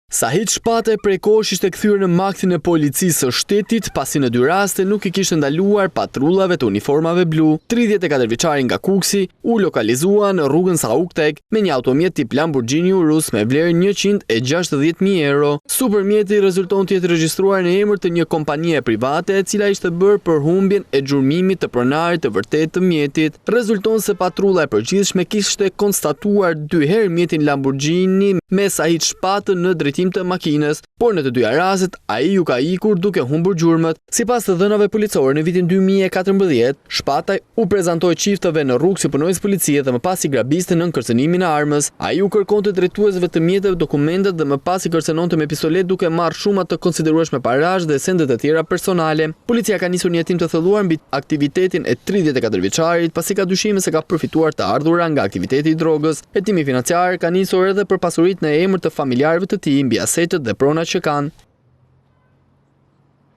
Sahit Shpataj prej kohësh ishte kthyer në makthin e policisë së shtetit, pasi në dy raste nuk i kishte ndaluar patrullave të uniformave blu. 34 vjeçari nga Kukësi u lokalizua në rrugën Sauk Tek me një automjet tip Lamborghini Urus me vlerë 160.000 euro. Supermjeti rezulton të jetë regjistruar në emër të një kompanie private e cila ishte bërë për humbjen e gjurmimit të pronarit të vërtetë të mjetit. Rezulton se patrulla e përgjithshme kishte konstatuar dy herë mjetin Lamborghini me Sahit Shpatën në drejtim të makinës, por në të dyja rastet ai ju ka ikur duke humbur gjurmët. Sipas të dhënave policore në vitin 2014, Shpataj u prezantoi çifteve në rrugë si punonjës policie dhe më pas i grabiste nën kërcënimin e armës. Ai u kërkonte drejtuesve të mjeteve dokumentet dhe më pas i kërcënonte me pistoletë duke marrë shuma të konsiderueshme parash dhe sende të tjera personale. Policia ka nisur një hetim të thelluar mbi aktivitetin e 34 vjeçarit, pasi ka dyshime se ka përfituar të ardhura nga aktiviteti i drogës. Hetimi financiar ka nisur edhe për pasuritë në emër të familjarëve të tij mbi asetet dhe pronat që kanë.